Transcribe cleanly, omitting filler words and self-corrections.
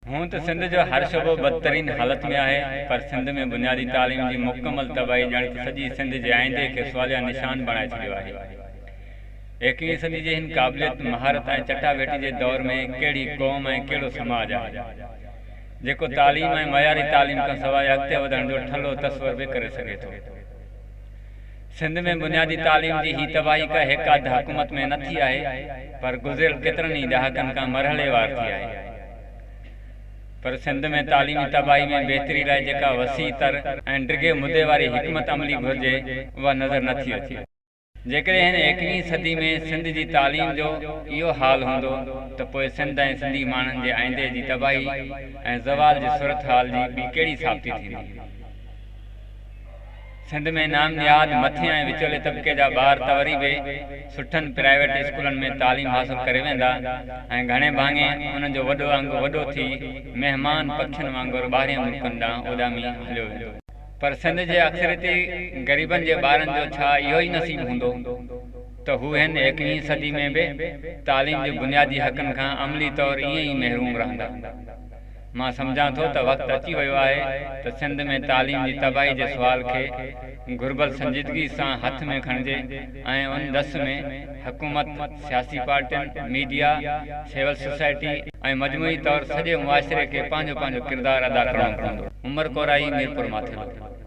هونء ته سنڌ جو هر شعبو بدترين حالت ۾ آهي پر سنڌ ۾ بنيادي تعليم جي مڪمل تباهي ڄڻ ته سڄي سنڌ جي آئيندي کي سواليا نشان بڻائي ڇڏيو آهي. ايڪويهين صدي جي هن قابليت، مهارت ۽ چٽاڀيٽي جي دور ۾ ڪهڙي قوم ۽ ڪهڙو سماج آهي، جيڪو تعليم ۽ معياري تعليم کان سواء اڳتي وڌڻ جو ٺلهو تصور به ڪري سگهي ٿو. سنڌ ۾ بنيادي تعليم جي هي تباهي ڪا هڪ اڌ حڪومت ۾ نه ٿي آهي پر گذريل ڪيترن ئي ڏهاڪن کان مرحليوار ٿي آهي. پر سنڌ ۾ تعليمي تباهي ۾ بهتري لاء جيڪا وسيع تر ۽ ڊگهي مدي واري حڪمت عملي گهرجي اها نظر نه ٿي اچي. جيڪڏهن هن ايڪويهين صدي ۾ سنڌ جي تعليم جو اهو حال هوندو ته پوء سنڌ ۽ سنڌي ماڻهن جي آئيندي جي تباهي ۽ زوال جي صورتحال جي ٻي ڪهڙي ثابتي ٿيندي؟ سنڌ ۾ نام نهاد مٿين ۽ وچولي طبقي جا ٻار ته وري به سٺن پرائيويٽ اسڪولن ۾ تعليم حاصل ڪري ويندا ۽ گهڻي ڀاڱي انهن جو وڏو انگ وڏو ٿي مهمان پکين وانگر ٻاهرين ملڪن ڏانهن اڏامي هليو ويندو. پر سنڌ جي اڪثريتي غريبن جي ٻارن جو ڇا اهو ئي نصيب هوندو ته هو هن ايڪويهين صدي ۾ به تعليم جي بنيادي حقن کان عملي طور ائين ئي محروم رهندا؟ مان سمجهان ٿو ته وقت اچي ويو آهي ته سنڌ ۾ تعليم جي تباهي جي سوال کي گهربل سنجيدگي سان هٿ ۾ کڻجي ۽ ان ڏس ۾ حڪومت، سياسي پارٽين، ميڊيا، سول سوسائٽي ۽ مجموعي طور سڄي معاشري کي پنهنجو پنهنجو ڪردار ادا ڪرڻو پوندو. عمر ڪورائي، ميرپور ماٿيلو.